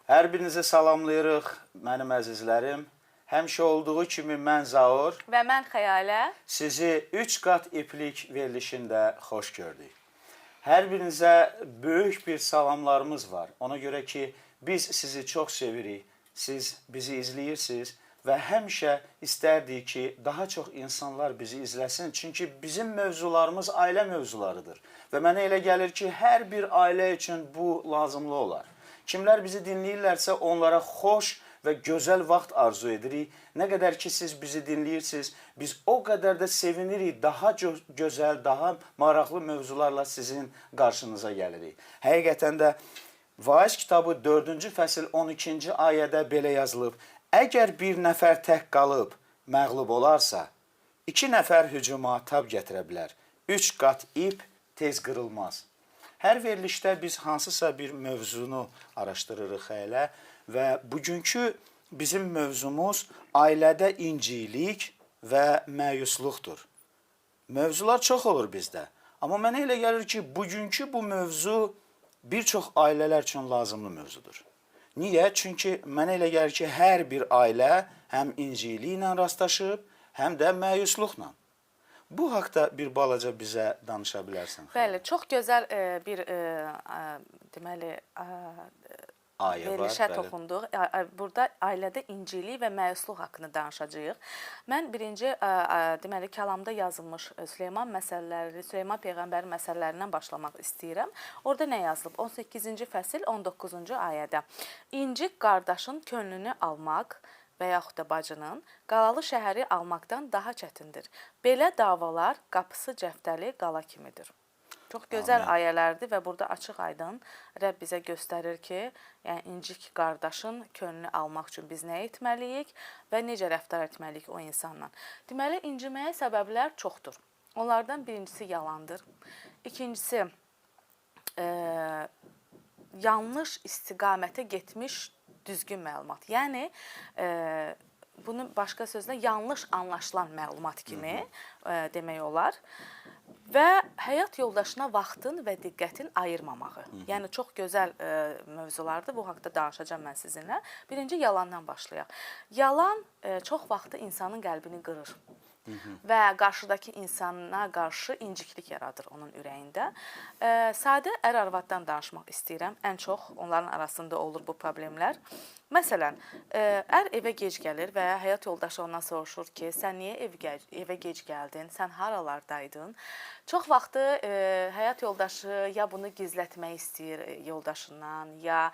Hər birinizi salamlayırıq, mənim əzizlərim. Həmişə olduğu kimi mən Zaur Və mən Xəyalə. Sizi 3 qat iplik verilişində xoş gördük. Hər birinizə böyük bir salamlarımız var. Ona görə ki, biz sizi çox sevirik. Siz bizi izləyirsiniz və həmişə istərdik ki, daha çox insanlar bizi izləsin. Çünki bizim mövzularımız ailə mövzularıdır. Və mənə elə gəlir ki, hər bir ailə üçün bu lazımlı olar. Kimlər bizi dinləyirlərsə onlara xoş və gözəl vaxt arzu edirik. Nə qədər ki siz bizi dinləyirsiniz, biz o qədər də sevinirik. Daha gözəl, daha maraqlı mövzularla sizin qarşınıza gəlirik. Həqiqətən də Vaiz kitabı 4-cü fəsil 12-ci ayədə belə yazılıb: Əgər bir nəfər tək qalıb məğlub olarsa, iki nəfər hücuma tab gətirə bilər. 3 qat ip tez qırılmaz. Hər verilişdə biz hansısa bir mövzunu araşdırırıq hələ və bugünkü bizim mövzumuz ailədə incilik və məyusluqdur. Mövzular çox olur bizdə. Amma mənə elə gəlir ki, bugünkü bu mövzu bir çox ailələr üçün lazımlı mövzudur. Niyə? Çünki mənə elə gəlir ki, hər bir ailə həm inciliklə rastlaşıb, həm də məyusluqla. Bu haqda bir balaca bizə danışa bilərsən? Bəli, çox gözəl bir deməli ayə var. Verilişə Bəli. toxunduq. Burada ailədə incilik və məyusluq haqqında danışacağıq. Mən birinci deməli kəlamda yazılmış Süleyman məsələləri, Süleyman peyğəmbərin məsələlərindən başlamaq istəyirəm. Orada nə yazılıb? 18-ci fəsil 19-cu ayədə. İncik qardaşın könlünü almaq və yaxud da bacının qalalı şəhəri almaqdan daha çətindir. Belə davalar qapısı cəftəli qala kimidir. Çox gözəl Amin. ayələrdir və burada açıq-aydın Rəbb bizə göstərir ki, yəni incik qardaşın könlünü almaq üçün biz nə etməliyik və necə rəftar etməliyik o insanla. Deməli, inciməyə səbəblər çoxdur. Onlardan birincisi yalandır. İkincisi yanlış istiqamətə getmiş düzgün məlumat. Yəni bunu başqa sözlə yanlış anlaşılan məlumat kimi demək olar. Və həyat yoldaşına vaxtın və diqqətin ayırmamağı. Yəni çox gözəl mövzulardır. Bu haqda danışacağam mən sizinlə. Birinci yalandan başlayaq. Yalan çox vaxtı insanın qəlbini qırır. Və qarşıdakı insana qarşı inciklik yaradır onun ürəyində. Sadə ər-arvaddan danışmaq istəyirəm. Ən çox onların arasında olur bu problemlər. Məsələn, ər evə gec gəlir və həyat yoldaşı ondan soruşur ki, sən niyə evə gec gəldin? Sən haralardaydın? Çox vaxtı həyat yoldaşı ya bunu gizlətmək istəyir yoldaşından, ya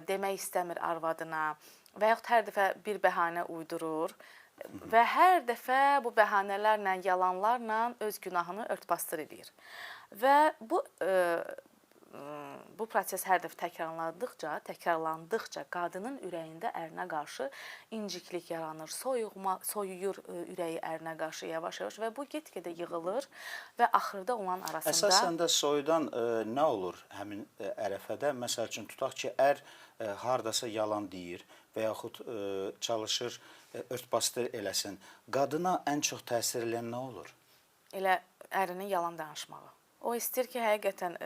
demək istəmir arvadına və yaxud hər dəfə bir bəhanə uydurur. Və hər dəfə bu bəhanələrlə, yalanlarla öz günahını ört-basdır eləyir. Və bu proses hər dəfə təkrarlandıqca qadının ürəyində ərinə qarşı inciklik yaranır, soyuyur ürəyi ərinə qarşı yavaş-yavaş və bu get-gedə yığılır və axırda onların arasında Əsasən də soyudan nə olur həmin ərəfədə? Məsəl üçün tutaq ki, ər hardasa yalan deyir və yaxud çalışır ört-basdır eləsin. Qadına ən çox təsir eləyən nə olur? Elə ərinin yalan danışmağı. O istəyir ki, həqiqətən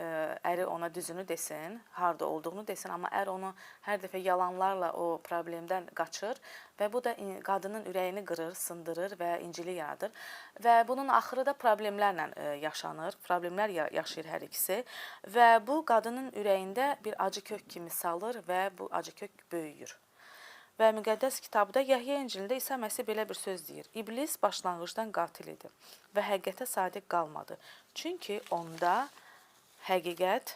əri ona düzünü desin, harda olduğunu desin, amma ər onu hər dəfə yalanlarla o problemdən qaçır və bu da qadının ürəyini qırır, sındırır və incilik yaradır. Və bunun axırı da problemlərlə yaşanır, problemlər yaşayır hər ikisi və bu qadının ürəyində bir acı kök kimi salır və bu acı kök böyüyür. Və müqəddəs kitabda Yəhya İncilində İsa Məsih belə bir söz deyir. İblis başlanğıcdan qatil idi və həqiqətə sadiq qalmadı. Çünki onda həqiqət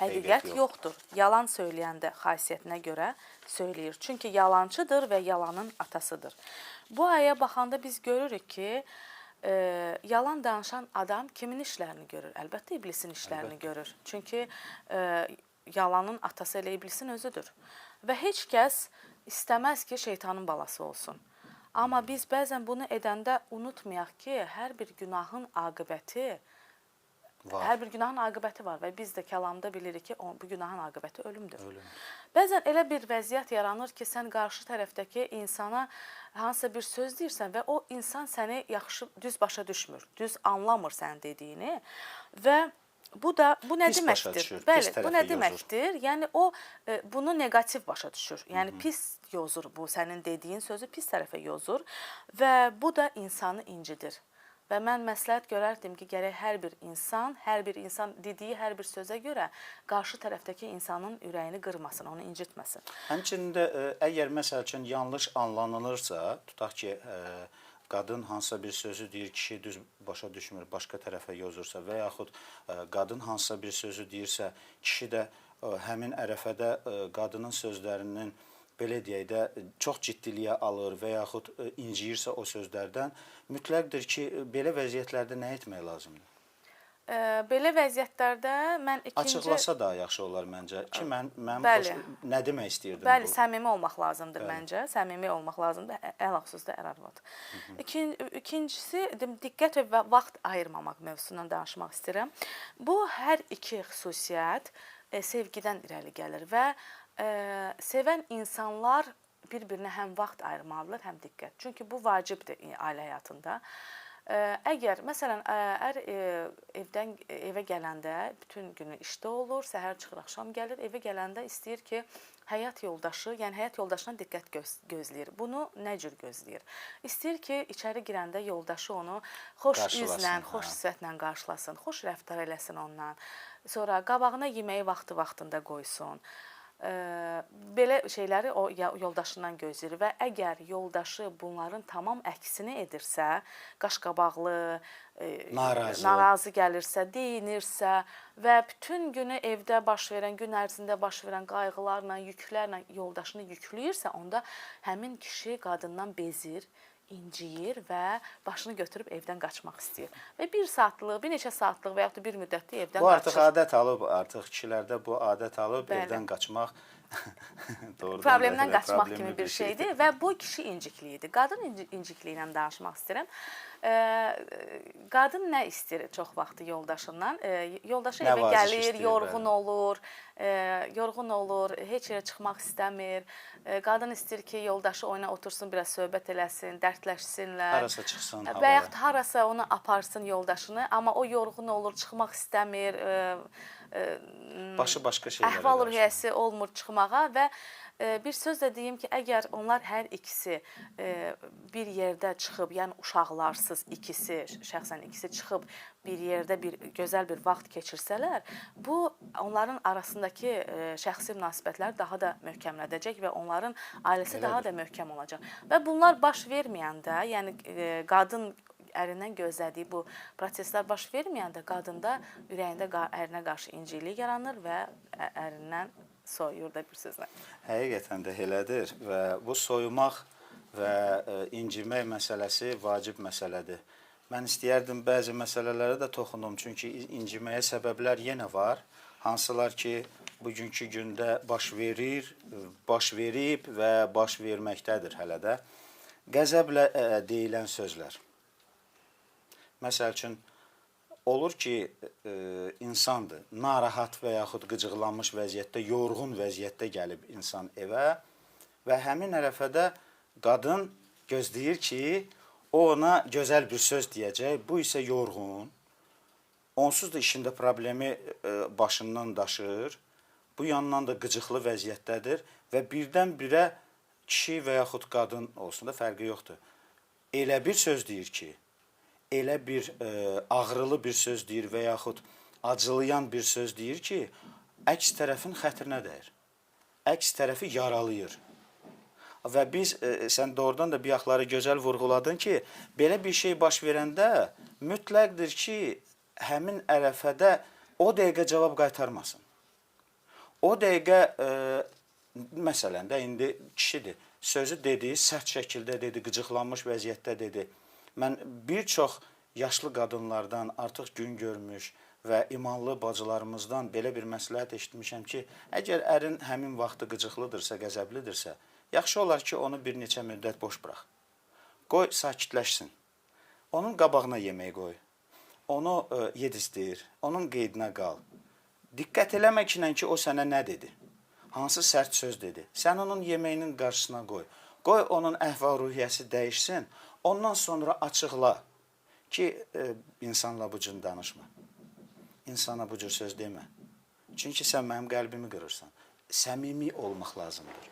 yox. yoxdur. Yalan söyləyən də xasiyyətinə görə söyləyir. Çünki yalançıdır və yalanın atasıdır. Bu ayəyə baxanda biz görürük ki, yalan danışan adam kimin işlərini görür? Əlbəttə iblisin işlərini görür. Çünki yalanın atası elə iblisin özüdür. Və heç kəs istəməz ki, şeytanın balası olsun. Amma biz bəzən bunu edəndə unutmayaq ki, hər bir günahın aqibəti var. Hər bir günahın aqibəti var və biz də kəlamda bilirik ki, bu günahın aqibəti ölümdür. Ölüm. Bəzən elə bir vəziyyət yaranır ki, sən qarşı tərəfdəki insana hansısa bir söz deyirsən və o insan səni yaxşı düz başa düşmür, düz anlamır sənin dediyini və Bu da bu nə Pis başa deməkdir? düşür, pis Bəli, bu tərəfə nə yozur. deməkdir? Yəni o bunu neqativ başa düşür. Yəni pis yozur bu sənin dediyin sözü pis tərəfə yozur və bu da insanı incidir. Və mən məsləhət görərdim ki, gərək hər bir insan, hər bir insan dediyi hər bir sözə görə qarşı tərəfdəki insanın ürəyini qırmasın, onu incitməsin. Həmçinin də əgər məsəl üçün yanlış anlanılırsa, tutaq ki, qadın hansısa bir sözü deyir, kişi düz başa düşmür, başqa tərəfə yozursa və yaxud qadın hansısa bir sözü deyirsə, kişi də həmin ərəfədə qadının sözlərinin belə deyək də çox ciddiliyə alır və yaxud inciyirsə o sözlərdən, mütləqdir ki, belə vəziyyətlərdə nə etmək lazımdır? Belə vəziyyətlərdə mən ikinci Açıqlasa daha yaxşı olar məncə ki, mən mənim Bəli. nə demək istəyirdim Bəli, bu? səmimi olmaq lazımdır məncə. Səmimi olmaq lazımdır, ələlxüsus da ər-arvad. İkincisi, diqqət və vaxt ayırmamaq mövzusundan danışmaq istəyirəm. Bu hər iki xüsusiyyət sevgidən irəli gəlir və sevən insanlar bir-birinə həm vaxt ayırmalıdırlar, həm diqqət. Çünki bu vacibdir ailə həyatında. Əgər məsələn ər evdən evə gələndə bütün günü işdə olur, səhər çıxır, axşam gəlir, evə gələndə istəyir ki, həyat yoldaşı, yəni həyat yoldaşına diqqət gözləyir. Bunu nə cür gözləyir? İstəyir ki, içəri girəndə yoldaşı onu xoş üzlə, xoş sifətlə qarşılasın, xoş rəftar eləsin ondan. Sonra qabağına yeməyi vaxtı-vaxtında qoysun. Belə şeyləri o yoldaşından gözləyir və əgər yoldaşı bunların tamam əksini edirsə, qaşqabaqlı, narazı gəlirsə, deyinirsə və bütün günü evdə baş verən, gün ərzində baş verən qayğılarla, yüklərlə yoldaşını yükləyirsə, onda həmin kişi qadından bezir, inciyir və başını götürüb evdən qaçmaq istəyir. Və bir saatlıq, bir neçə saatlıq və yaxud da bir müddətlik evdən Bu artıq qaçır. Adət alıb, artıq kişilərdə bu adət alıb. Bəli. Evdən qaçmaq doğrudan da problemdən elə qaçmaq problemli kimi bir şeydir və bu kişi incikliyidir. Qadın incikliyi ilə danışmaq istəyirəm. Qadın nə istəyir çox vaxtı yoldaşından? Yoldaşı Nə evə vaziş gəlir, istəyir, yorğun bəli. olur, yorğun olur, heç yerə çıxmaq istəmir. Qadın istəyir ki, yoldaşı oyuna otursun, biraz söhbət eləsin, dərdləşsinlər. Harasa çıxsın Və havaya. yaxud harasa onu aparsın yoldaşını, amma o yorğun olur, çıxmaq istəmir. Başı başqa şeylərə Əhval qarışır. ruhiyyəsi olmur çıxmağa və bir söz də deyim ki, əgər onlar hər ikisi bir yerdə çıxıb, yəni uşaqlarsız ikisi, şəxsən ikisi çıxıb bir yerdə bir gözəl bir vaxt keçirsələr, bu onların arasındakı şəxsi münasibətləri daha da möhkəmlədəcək və onların ailəsi daha da möhkəm olacaq. Və bunlar baş verməyəndə, yəni qadın ərindən gözlədiyi bu proseslər baş verməyəndə qadında ürəyində ərinə qarşı incilik yaranır və ərindən soyuyur da bir sözlə. Həqiqətən də elədir və bu soyumaq və incimək məsələsi vacib məsələdir. Mən istəyərdim bəzi məsələlərə də toxunum, çünki inciməyə səbəblər yenə var. Hansılar ki, bugünkü gündə baş verir, baş verib və baş verməkdədir hələ də. Qəzəblə deyilən sözlər. Məsəl üçün, olur ki, insandır, narahat və yaxud qıcıqlanmış vəziyyətdə, yorğun vəziyyətdə gəlib insan evə və həmin ərəfədə qadın gözləyir ki, o ona gözəl bir söz deyəcək, bu isə yorğun, onsuz da işində problemi başından daşır, bu yandan da qıcıqlı vəziyyətdədir və birdən-birə kişi və yaxud qadın olsun da fərqi yoxdur. Elə bir söz deyir ki, elə bir ağrılı bir söz deyir və yaxud acılayan bir söz deyir ki, əks tərəfin xətrinə dəyir. Əks tərəfi yaralayır. Və biz, sən doğrudan da biyaqları gözəl vurğuladın ki, belə bir şey baş verəndə mütləqdir ki, həmin ərəfədə o dəqiqə cavab qaytarmasın. O dəqiqə, məsələn də indi kişidir, sözü dedi, sərt şəkildə dedi, qıcıqlanmış vəziyyətdə dedi. Mən bir çox yaşlı qadınlardan artıq gün görmüş və imanlı bacılarımızdan belə bir məsləhət eşitmişəm ki, əgər ərin həmin vaxtı qıcıqlıdırsa, qəzəblidirsə, yaxşı olar ki, onu bir neçə müddət boş burax. Qoy sakitləşsin. Onun qabağına yemək qoy. Onu yedizdir, onun qeydinə qal. Diqqət eləməklə ki, o sənə nə dedi? Hansı sərt söz dedi? Sən onun yeməyinin qarşısına qoy. Qoy onun əhval-ruhiyyəsi dəyişsin. Ondan sonra açıqla ki, insanla bu cür danışma. İnsana bu cür söz demə. Çünki sən mənim qəlbimi qırırsan. Səmimi olmaq lazımdır.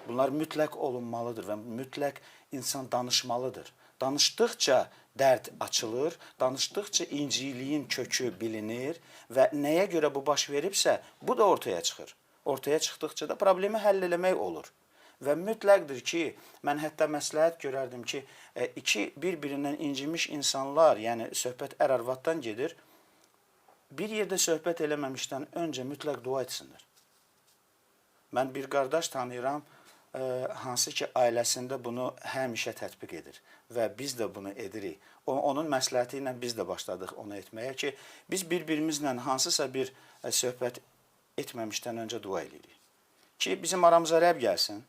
Bunlar mütləq olunmalıdır və mütləq insan danışmalıdır. Danışdıqca dərd açılır, danışdıqca inciliyin kökü bilinir və nəyə görə bu baş veribsə, bu da ortaya çıxır. Ortaya çıxdıqca da problemi həll eləmək olur. Və mütləqdir ki, mən hətta məsləhət görərdim ki, iki bir-birindən incimiş insanlar, yəni söhbət ər-arvaddan gedir, bir yerdə söhbət eləməmişdən öncə mütləq dua etsinlər. Mən bir qardaş tanıyıram, hansı ki ailəsində bunu həmişə tətbiq edir və biz də bunu edirik. Onun məsləhəti ilə biz də başladıq onu etməyə ki, biz bir-birimizlə hansısa bir söhbət etməmişdən öncə dua eləyirik. Ki bizim aramıza Rəbb gəlsin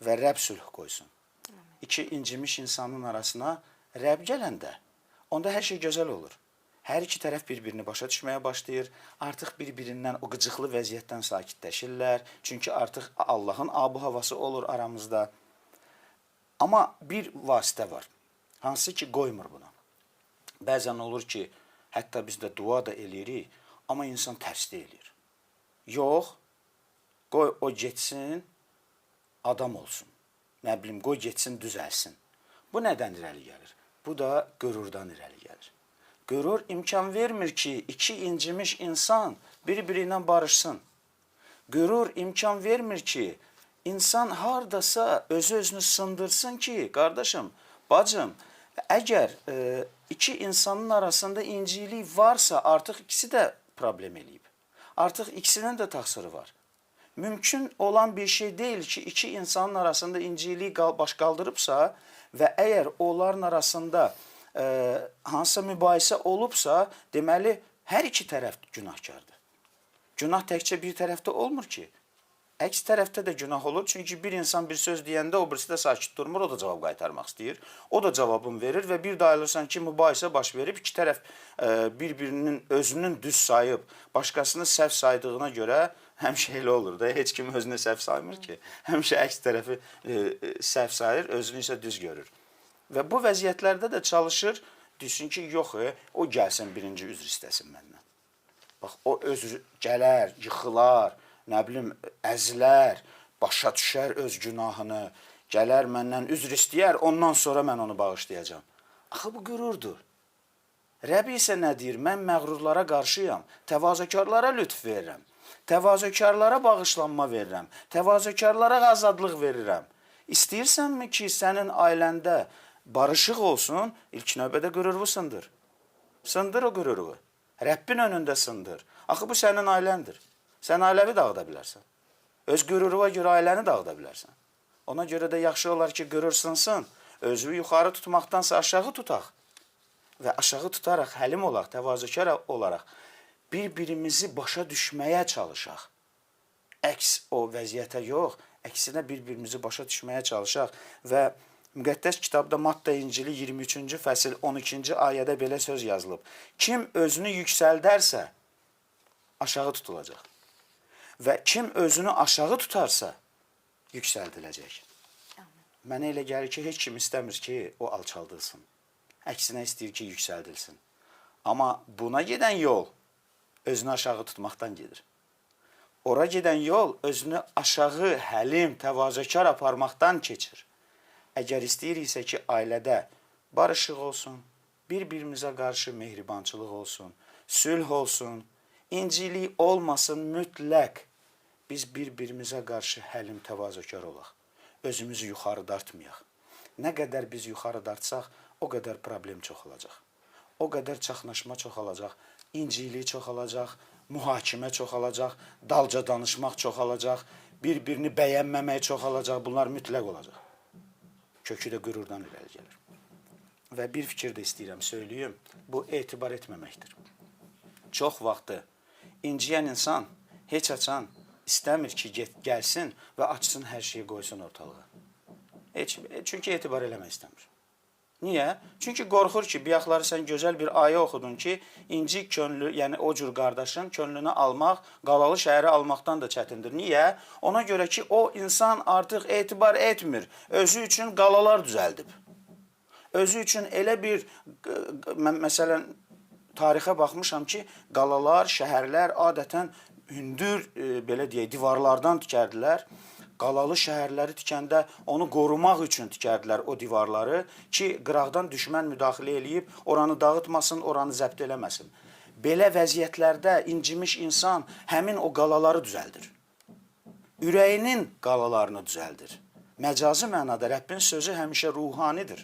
və Rəbb sülh qoysun. İki incimiş insanın arasına Rəbb gələndə onda hər şey gözəl olur. Hər iki tərəf bir-birini başa düşməyə başlayır. Artıq bir-birindən o qıcıqlı vəziyyətdən sakitləşirlər. Çünki artıq Allahın abu-havası olur aramızda. Amma bir vasitə var. Hansı ki qoymur buna. Bəzən olur ki, hətta biz də dua da eləyirik, amma insan tərsdə eləyir. Yox, qoy o getsin, adam olsun. Nə bilim, qoy getsin, düzəlsin. Bu nədən irəli gəlir? Bu da qürurdan irəli gəlir. Qürur imkan vermir ki, iki incimiş insan bir-biri ilə barışsın. Qürur imkan vermir ki, insan hardasa özü özünü sındırsın ki, qardaşım, bacım, əgər iki insanın arasında incilik varsa, artıq ikisi də problem eləyib. Artıq ikisinin də təqsiri var. Mümkün olan bir şey deyil ki, iki insanın arasında incilik baş qaldırıbsa və əgər onların arasında hansısa mübahisə olubsa, deməli hər iki tərəf günahkardır. Günah təkcə bir tərəfdə olmur ki. Əks tərəfdə də günah olur. Çünki bir insan bir söz deyəndə o birisi də sakit durmur, o da cavab qaytarmaq istəyir. O da cavabını verir və bir də ayılırsan ki, mübahisə baş verib, iki tərəf bir-birinin özünün düz sayıb, başqasını səhv saydığına görə həmişə elə olur da, heç kim özünü səhv saymır ki. Həmişə əks tərəfi səhv sayır, özünü isə düz görür. Və bu vəziyyətlərdə də çalışır, desin ki, yox, o gəlsin birinci üzr istəsin məndən. Bax, o özü gələr, yıxılar, nə bilim, əzilər, başa düşər öz günahını, gələr məndən üzr istəyər, ondan sonra mən onu bağışlayacağam. Axı bu qürurdur. Rəbb isə nə deyir? Mən məğrurlara qarşıyam, təvazökarlara lütf verirəm, təvazökarlara bağışlanma verirəm, təvazökarlara azadlıq verirəm. İstəyirsənmi ki, sənin ailəndə barışıq olsun, ilk növbədə qürurunu sındır. Sındır o qüruru. Rəbbin önündə sındır. Axı bu sənin ailəndir. Sən ailəvi dağıda bilərsən. Öz qüruruna görə ailəni dağıda bilərsən. Ona görə də yaxşı olar ki, qürur sınsın. Özünü yuxarı tutmaqdansa aşağı tutaq. Və aşağı tutaraq həlim olaq, təvazökar olaraq bir-birimizi başa düşməyə çalışaq. Əks o vəziyyətə yox, əksinə bir-birimizi başa düşməyə çalışaq və Müqəddəs kitabda Matta İncili 23-cü fəsil 12-ci ayədə belə söz yazılıb. Kim özünü yüksəldərsə, aşağı tutulacaq. Və kim özünü aşağı tutarsa, yüksəldiləcək. Mənə elə gəlir ki, heç kim istəmir ki, o alçaldılsın. Əksinə istəyir ki, yüksəldilsin. Amma buna gedən yol özünü aşağı tutmaqdan gedir. Ora gedən yol özünü aşağı, həlim, təvazökar aparmaqdan keçir. Əgər istəyiriksə ki, ailədə barışıq olsun, bir-birimizə qarşı mehribançılıq olsun, sülh olsun, incilik olmasın mütləq biz bir-birimizə qarşı həlim, təvazökar olaq. Özümüzü yuxarı dartmayaq. Nə qədər biz yuxarı dartsaq, o qədər problem çoxalacaq. O qədər çaxnaşma çoxalacaq, incilik çoxalacaq, mühakimə çoxalacaq, dalca danışmaq çoxalacaq, bir-birini bəyənməmək çoxalacaq. Bunlar mütləq olacaq. Kökü də qürurdan irəli gəlir. Və bir fikir də istəyirəm söyləyim, bu etibar etməməkdir. Çox vaxtı inciyən insan heç açan istəmir ki, gəlsin və açsın hər şeyi qoysun ortalığa. Heç, çünki etibar eləmək istəmir. Niyə? Çünki qorxur ki, bayaqları sən gözəl bir ayə oxudun ki, inci könlü, yəni o cür qardaşın könlünü almaq, qalalı şəhəri almaqdan da çətindir. Niyə? Ona görə ki, o insan artıq etibar etmir. Özü üçün qalalar düzəldib. Özü üçün elə bir məsələn Tarixə baxmışam ki, qalalar, şəhərlər adətən hündür, belə deyək, divarlardan tikərdilər. Qalalı şəhərləri tikəndə onu qorumaq üçün tikərdilər o divarları ki, qıraqdan düşmən müdaxilə eləyib oranı dağıtmasın, oranı zəbt eləməsin. Belə vəziyyətlərdə incimiş insan həmin o qalaları düzəldir. Ürəyinin qalalarını düzəldir. Məcazi mənada Rəbbin sözü həmişə ruhanidir.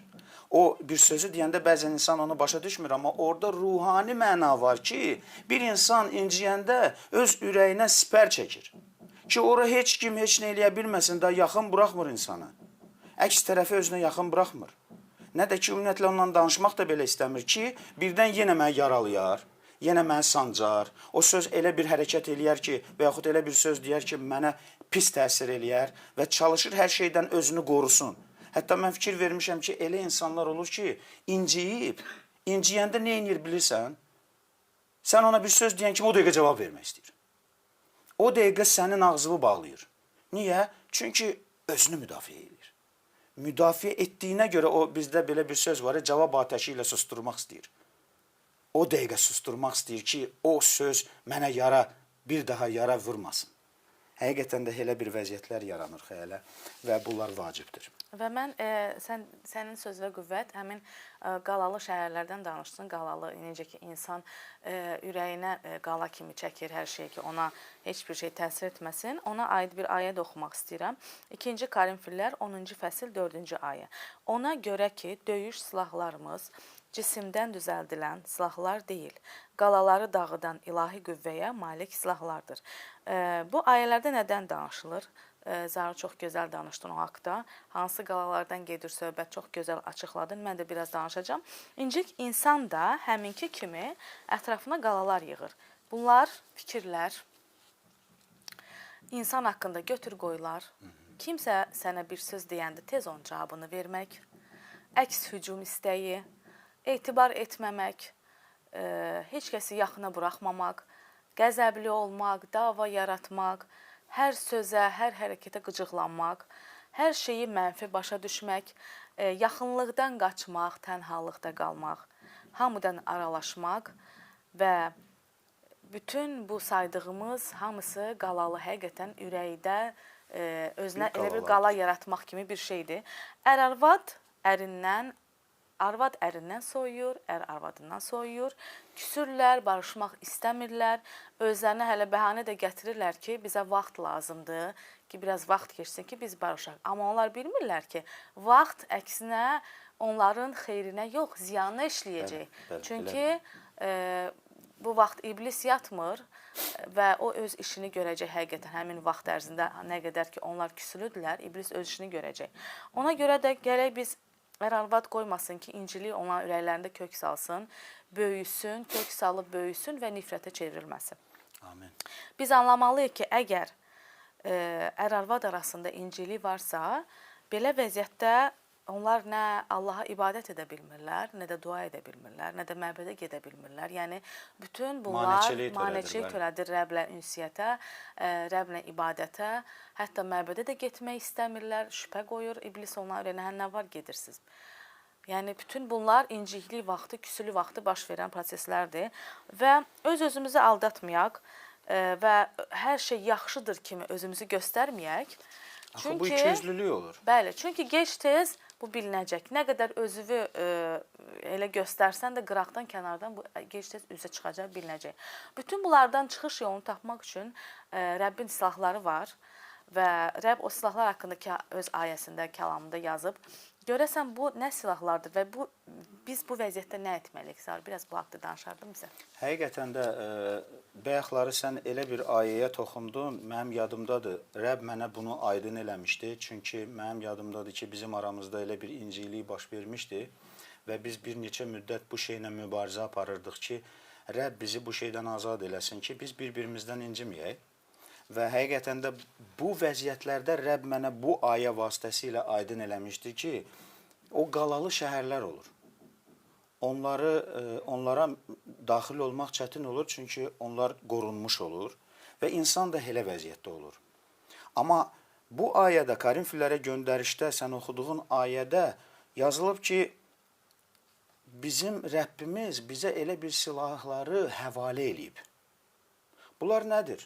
O bir sözü deyəndə bəzən insan onu başa düşmür, amma orada ruhani məna var ki, bir insan inciyəndə öz ürəyinə sipər çəkir. Ki ora heç kim heç nə eləyə bilməsin, da yaxın buraxmır insanı. Əks tərəfi özünə yaxın buraxmır. Nə də ki, ümumiyyətlə onunla danışmaq da belə istəmir ki, birdən yenə məni yaralayar, yenə məni sancar. O söz elə bir hərəkət eləyər ki, və yaxud elə bir söz deyər ki, mənə pis təsir eləyər və çalışır hər şeydən özünü qorusun. Hətta mən fikir vermişəm ki, elə insanlar olur ki, inciyib, inciyəndə nə edir bilirsən? Sən ona bir söz deyən kimi o dəqiqə cavab vermək istəyir. O dəqiqə sənin ağzını bağlayır. Niyə? Çünki özünü müdafiə eləyir. Müdafiə etdiyinə görə o bizdə belə bir söz var, cavab atəşi ilə susturmaq istəyir. O dəqiqə susturmaq istəyir ki, o söz mənə yara, bir daha yara vurmasın. Həqiqətən də elə bir vəziyyətlər yaranır xəyalə və bunlar vacibdir. Və mən sənin sözünə qüvvət həmin qalalı şəhərlərdən danışdın. Qalalı necə ki insan ürəyinə qala kimi çəkir hər şeyi ki, ona heç bir şey təsir etməsin. Ona aid bir ayə də oxumaq istəyirəm. 2-ci Korinfillər 10-cu fəsil 4-cü ayə. Ona görə ki, döyüş silahlarımız cisimdən düzəldilən silahlar deyil, qalaları dağıdan ilahi qüvvəyə malik silahlardır. Bu ayələrdə nədən danışılır? Zaur çox gözəl danışdın o haqda. Hansı qalalardan gedir söhbət, çox gözəl açıqladın. Mən də biraz danışacağam. İncik insan da həminki kimi ətrafına qalalar yığır. Bunlar fikirlər, insan haqqında götür qoylar, kimsə sənə bir söz deyəndə tez onun cavabını vermək, əks hücum istəyi, etibar etməmək, heç kəsi yaxına buraxmamaq, qəzəbli olmaq, dava yaratmaq, hər sözə, hər hərəkətə qıcıqlanmaq, hər şeyi mənfi başa düşmək, yaxınlıqdan qaçmaq, tənhalıqda qalmaq, hamıdan aralaşmaq və bütün bu saydığımız hamısı qalalı, həqiqətən ürəkdə özünə elə bir qala yaratmaq kimi bir şeydir. Ər-arvad ərindən, arvad ərindən soyuyur, ər arvadından soyuyur. Küsürlər, barışmaq istəmirlər. Özlərinə hələ bəhanə də gətirirlər ki, bizə vaxt lazımdır, ki biraz vaxt keçsin ki, biz barışaq. Amma onlar bilmirlər ki, vaxt əksinə onların xeyrinə yox, ziyanına işləyəcək. Bəli, bəli, Çünki bu vaxt iblis yatmır və o öz işini görəcək həqiqətən həmin vaxt ərzində nə qədər ki onlar küsülüdülər, iblis öz işini görəcək. Ona görə də gərək biz ər-arvad qoymasın ki, incilik onların ürəklərində kök salsın, böyüsün, kök salıb böyüsün və nifrətə çevrilməsin. Amin. Biz anlamalıyıq ki, əgər ər-arvad arasında incilik varsa, belə vəziyyətdə onlar nə Allaha ibadət edə bilmirlər, nə də dua edə bilmirlər, nə də məbədə gedə bilmirlər. Yəni bütün bunlar maneçilik törədir Rəblə ünsiyyətə, Rəblə ibadətə, hətta məbədə də getmək istəmirlər, şübhə qoyur iblis onların ürəyinə, hə, nə var gedirsiniz. Yəni bütün bunlar inciklik vaxtı, küsülü vaxtı baş verən proseslərdir və öz-özümüzü aldatmayaq və hər şey yaxşıdır kimi özümüzü göstərməyək. Axı bu ikiyüzlülük olur. Bəli, çünki gec-tez bu bilinəcək. Nə qədər özünü elə göstərsən də qıraqdan, kənardan bu gec-tez üzə çıxacaq, bilinəcək. Bütün bunlardan çıxış yolunu tapmaq üçün Rəbbin silahları var və Rəbb o silahlar haqqında öz ayəsində, kəlamında yazıb. Görəsən bu nə silahlardır və bu biz bu vəziyyətdə nə etməliyik? Zaur, biraz bu haqda danışardın bizə. Həqiqətən də bayaqları sən elə bir ayəyə toxundun, mənim yadımdadır. Rəbb mənə bunu aydın eləmişdi. Çünki mənim yadımdadır ki, bizim aramızda elə bir incilik baş vermişdi və biz bir neçə müddət bu şeylə mübarizə aparırdıq ki, Rəbb bizi bu şeydən azad eləsin ki, biz bir-birimizdən inciməyək. Və həqiqətən də bu vəziyyətlərdə Rəbb mənə bu ayə vasitəsilə aydın eləmişdi ki, o qalalı şəhərlər olur. Onlara daxil olmaq çətin olur, çünki onlar qorunmuş olur və insan da elə vəziyyətdə olur. Amma bu ayədə, Korinfillərə göndərişdə sən oxuduğun ayədə yazılıb ki, bizim Rəbbimiz bizə elə bir silahları həvalə eləyib. Bunlar nədir?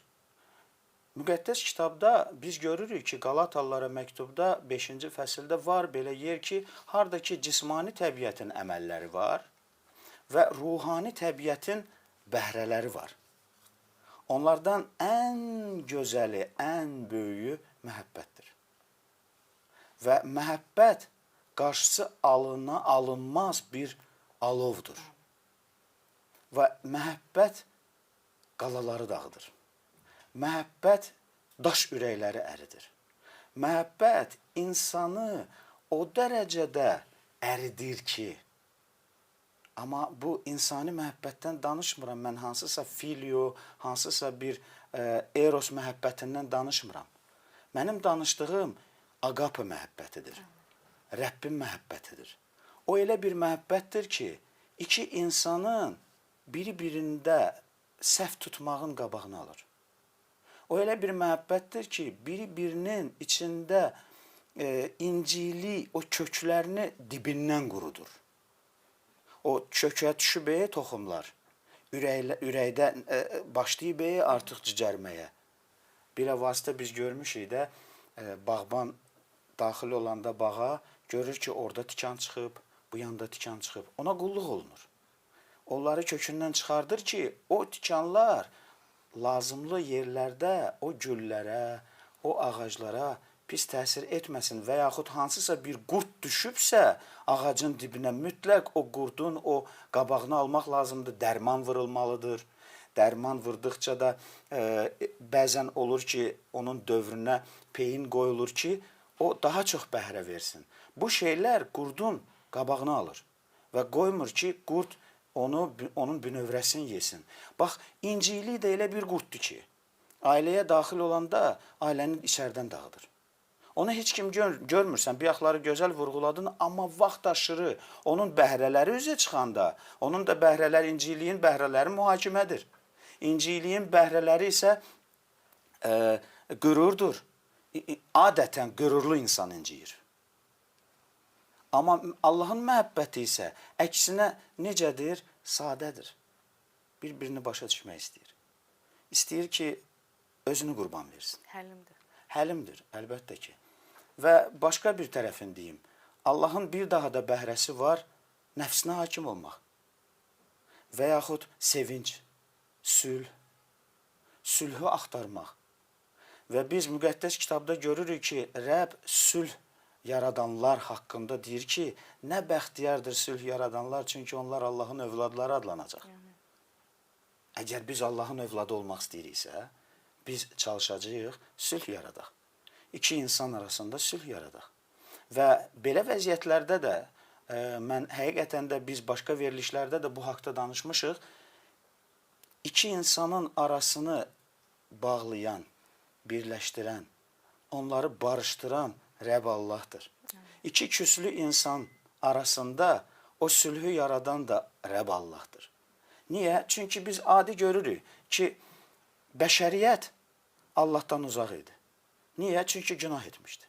Müqəddəs kitabda biz görürük ki, Qalatalılara məktubda 5-ci fəsildə var belə yer ki, harda ki cismani təbiətin əməlləri var və ruhani təbiətin bəhrələri var. Onlardan ən gözəli, ən böyüyü məhəbbətdir. Və məhəbbət qarşısı alınmaz bir alovdur. Və məhəbbət qalaları dağıdır. Məhəbbət daş ürəkləri əridir. Məhəbbət insanı o dərəcədə əridir ki, amma bu insani məhəbbətdən danışmıram mən, hansısa filio, hansısa bir eros məhəbbətindən danışmıram. Mənim danışdığım agape məhəbbətidir. Rəbbin məhəbbətidir. O elə bir məhəbbətdir ki, iki insanın biri-birində səhv tutmağın qabağını alır. O elə bir məhəbbətdir ki, biri-birinin içində incili o köklərini dibindən qurudur. O kökə düşüb toxumlar, ürəkdə başlayıb artıq cicərməyə. Belə vasitə biz görmüşük də, bağban daxil olanda bağa görür ki, orada tikan çıxıb, bu yanda tikan çıxıb. Ona qulluq olunur. Onları kökündən çıxardır ki, o tikanlar lazımlı yerlərdə o güllərə, o ağaclara pis təsir etməsin və yaxud hansısa bir qurd düşübsə ağacın dibinə mütləq o qurdun o qabağını almaq lazımdır, dərman vurulmalıdır. Dərman vurduqca da bəzən olur ki, onun dövrünə peyin qoyulur ki, o daha çox bəhrə versin. Bu şeylər qurdun qabağını alır və qoymur ki, qurd onun bünövrəsini yesin. Bax, incilik də elə bir qurddur ki, ailəyə daxil olanda ailəni içərdən dağıdır. Onu heç kim görmürsən, bir yaxları gözəl vurğuladın, amma vaxt aşırı onun bəhrələri üzə çıxanda, onun da bəhrələri, inciliyin bəhrələri mühakimədir. İnciliyin bəhrələri isə qürurdur. Adətən qürurlu insan inciyir. Amma Allahın məhəbbəti isə əksinə necədir? Sadədir. Bir-birini başa düşmək istəyir. İstəyir ki, özünü qurban versin. Həlimdir. Həlimdir, əlbəttə ki. Və başqa bir tərəfini deyim. Allahın bir daha da bəhrəsi var, nəfsinə hakim olmaq. Və yaxud sevinc, sülh, sülhü axtarmaq. Və biz müqəddəs kitabda görürük ki, Rəbb sülh yaradanlar haqqında deyir ki, nə bəxtiyardır sülh yaradanlar, çünki onlar Allahın övladları adlanacaq. Əgər biz Allahın övladı olmaq istəyiriksə, biz çalışacağıq, sülh yaradaq. İki insan arasında sülh yaradaq. Və belə vəziyyətlərdə də mən həqiqətən də biz başqa verilişlərdə də bu haqda danışmışıq. İki insanın arasını bağlayan, birləşdirən, onları barışdıran Rəbb Allahdır. İki küslü insan arasında o sülhü yaradan da Rəbb Allahdır. Niyə? Çünki biz adi görürük ki, bəşəriyyət Allahdan uzaq idi. Niyə? Çünki günah etmişdi.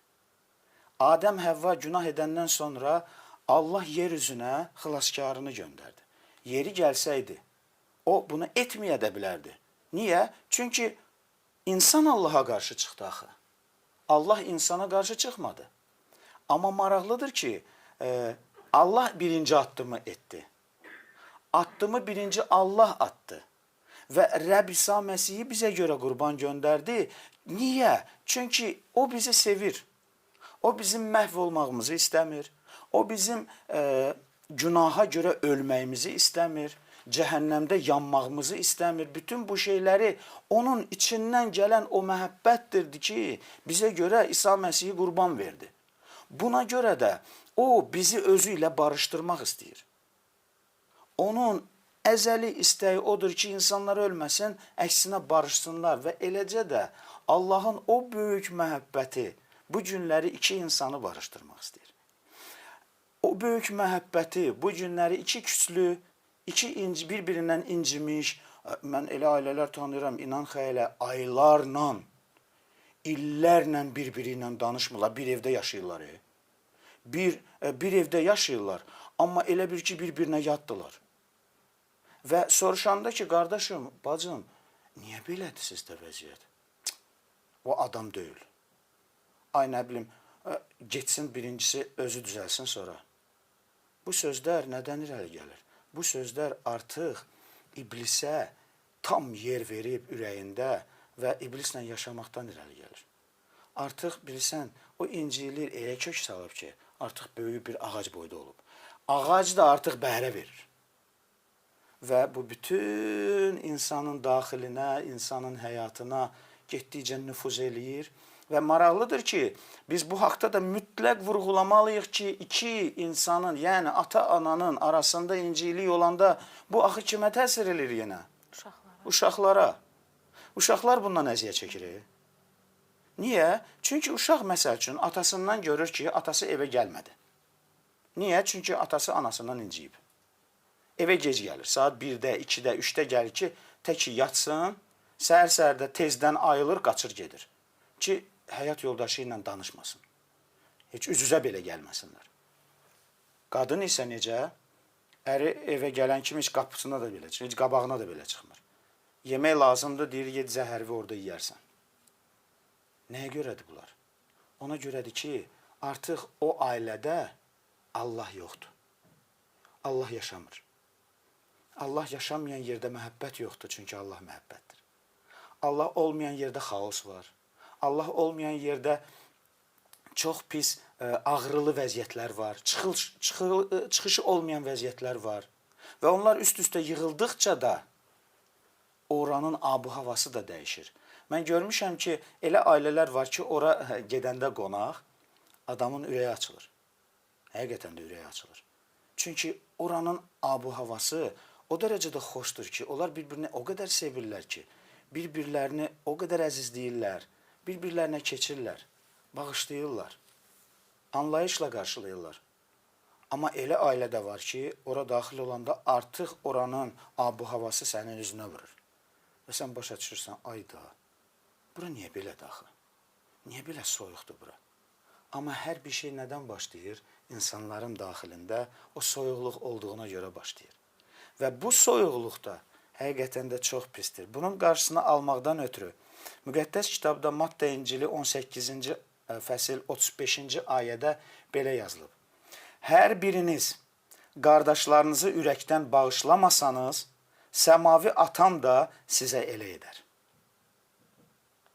Adəm, Həvva günah edəndən sonra Allah yer üzünə xilaskarını göndərdi. Yeri gəlsəydi, o bunu etməyə də bilərdi. Niyə? Çünki insan Allaha qarşı çıxdı axı. Allah insana qarşı çıxmadı. Amma maraqlıdır ki, Allah birinci addımı etdi. Addımı birinci Allah atdı. Və Rəbb İsa Məsihi bizə görə qurban göndərdi. Niyə? Çünki o bizi sevir. O bizim məhv olmağımızı istəmir. O bizim günaha görə ölməyimizi istəmir. Cəhənnəmdə yanmağımızı istəmir. Bütün bu şeyləri onun içindən gələn o məhəbbətdir ki, bizə görə İsa Məsihi qurban verdi. Buna görə də o bizi özü ilə barışdırmaq istəyir. Onun əzəli istəyi odur ki, insanlar ölməsin, əksinə barışsınlar və eləcə də Allahın o böyük məhəbbəti bu günləri iki insanı barışdırmaq istəyir. O böyük məhəbbəti bu günləri iki küslü, iki bir-birindən incimiş, mən elə ailələr tanıyıram, inan xəyalə, aylarla, illərlə bir-biri ilə danışmırlar, bir evdə yaşayırlar. bir evdə yaşayırlar, amma elə bir ki, bir-birinə yaddılar. Və soruşanda ki, qardaşım, bacım, niyə belədir sizdə vəziyyət? Cık, o adam deyil. Ay nə bilim, getsin birincisi özü düzəlsin sonra. Bu sözlər nədən irəli gəlir? Bu sözlər artıq iblisə tam yer verib ürəyində və iblislə yaşamaqdan irəli gəlir. Artıq bilirsən, o incilik elə kök salıb ki, artıq böyük bir ağac boyda olub. Ağac da artıq bəhrə verir. Və bu bütün insanın daxilinə, insanın həyatına getdikcə nüfuz eləyir. Və maraqlıdır ki, biz bu haqda da mütləq vurğulamalıyıq ki, iki insanın, yəni ata-ananın arasında incilik olanda bu axı kimə təsir eləyir yenə? Uşaqlara. Uşaqlara. Uşaqlar bundan əziyyət çəkir. Niyə? Çünki uşaq məsəl üçün atasından görür ki, atası evə gəlmədi. Niyə? Çünki atası anasından inciyib. Evə gec gəlir. Saat 1-də, 2-də, 3-də gəlir ki, tək ki yatsın, səhər-səhər də tezdən ayılır, qaçır gedir. Ki, həyat yoldaşı ilə danışmasın. Heç üz-üzə belə gəlməsinlər. Qadın isə necə? Əri evə gələn kimi heç qapısına da belə çıxmır, heç qabağına da belə çıxmır. Yemək lazımdır, deyir, get zəhərvi orada yeyərsən. Nəyə görədir bunlar? Ona görədir ki, artıq o ailədə Allah yoxdur. Allah yaşamır. Allah yaşamayan yerdə məhəbbət yoxdur, çünki Allah məhəbbətdir. Allah olmayan yerdə xaos var. Allah olmayan yerdə çox pis ağrılı vəziyyətlər var. Çıxışı olmayan vəziyyətlər var. Və onlar üst-üstə yığıldıqca da oranın abu-havası da dəyişir. Mən görmüşəm ki, elə ailələr var ki, ora gedəndə qonaq adamın ürəyi açılır. Həqiqətən də ürəyi açılır. Çünki oranın abu-havası o dərəcədə xoşdur ki, onlar bir-birini o qədər sevirlər ki, bir-birlərini o qədər əzizləyirlər, bir-birlərinə keçirlər, bağışlayırlar, anlayışla qarşılayırlar. Amma elə ailə də var ki, ora daxil olanda artıq oranın abu-havası sənin üzünə vurur. Və sən başa düşürsən, ayda, bura niyə belədir axı? Niyə belə soyuqdur bura? Amma hər bir şey nədən başlayır? İnsanların daxilində o soyuqluq olduğuna görə başlayır. Və bu soyuqluq da həqiqətən də çox pisdir. Bunun qarşısını almaqdan ötürü Müqəddəs kitabda Matta İncili 18-ci fəsil 35-ci ayədə belə yazılıb. Hər biriniz qardaşlarınızı ürəkdən bağışlamasanız, səmavi atam da sizə elə edər.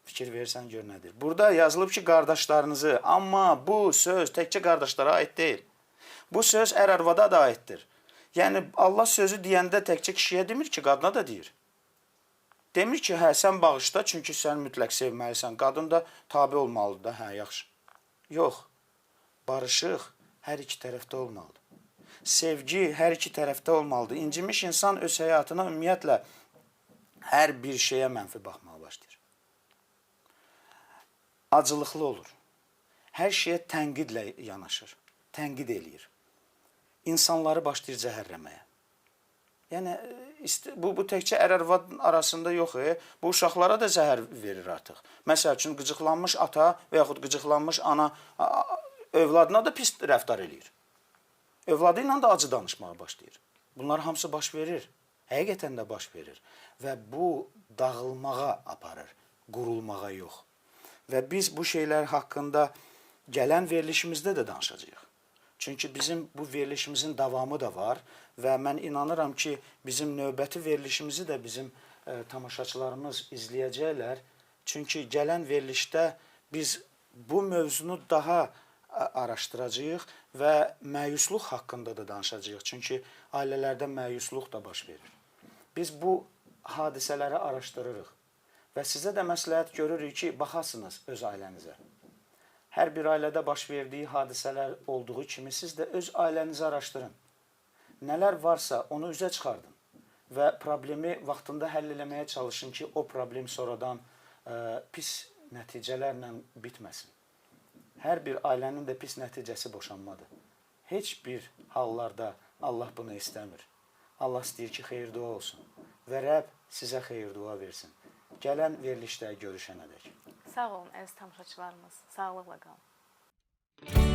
Fikir verirsən gör nədir. Burada yazılıb ki, qardaşlarınızı, amma bu söz təkcə qardaşlara aid deyil. Bu söz ər-arvada da aiddir. Yəni Allah sözü deyəndə təkcə kişiyə demir ki, qadına da deyir. Demir ki, hə sən bağışla, çünki sən mütləq sevməlisən. Qadın da tabe olmalıdır da, hə yaxşı. Yox. Barışıq hər iki tərəfdə olmalıdır. Sevgi hər iki tərəfdə olmalıdır. İncimiş insan öz həyatına ümumiyyətlə hər bir şeyə mənfi baxmağa başlayır. Acılıqlı olur. Hər şeyə tənqidlə yanaşır. Tənqid eləyir. İnsanları başlayır zəhərləməyə. Yəni bu təkcə ər-arvad arasında yox, bu uşaqlara da zəhər verir artıq. Məsəl üçün qıcıqlanmış ata və yaxud qıcıqlanmış ana övladına da pis rəftar eləyir. Övladı ilə də acı danışmağa başlayır. Bunlar hamısı baş verir. Həqiqətən də baş verir və bu dağılmağa aparır, qurulmağa yox. Və biz bu şeylər haqqında gələn verilişimizdə də danışacağıq. Çünki bizim bu verilişimizin davamı da var və mən inanıram ki, bizim növbəti verilişimizi də bizim tamaşaçılarımız izləyəcəklər. Çünki gələn verilişdə biz bu mövzunu daha araşdıracağıq və məyusluq haqqında da danışacağıq. Çünki ailələrdə məyusluq da baş verir. Biz bu hadisələri araşdırırıq və sizə də məsləhət görürük ki, baxasınız öz ailənizə. Hər bir ailədə baş verdiyi hadisələr olduğu kimi siz də öz ailənizi araşdırın. Nələr varsa onu üzə çıxardın və problemi vaxtında həll eləməyə çalışın ki, o problem sonradan pis nəticələrlə bitməsin. Hər bir ailənin də pis nəticəsi boşanmadır. Heç bir hallarda Allah bunu istəmir. Allah istəyir ki, xeyir-dua olsun və Rəbb sizə xeyir-dua versin. Gələn verilişdə görüşənədək. Sağ olun əziz tamaşaçılarımız. Sağlıqla qalın.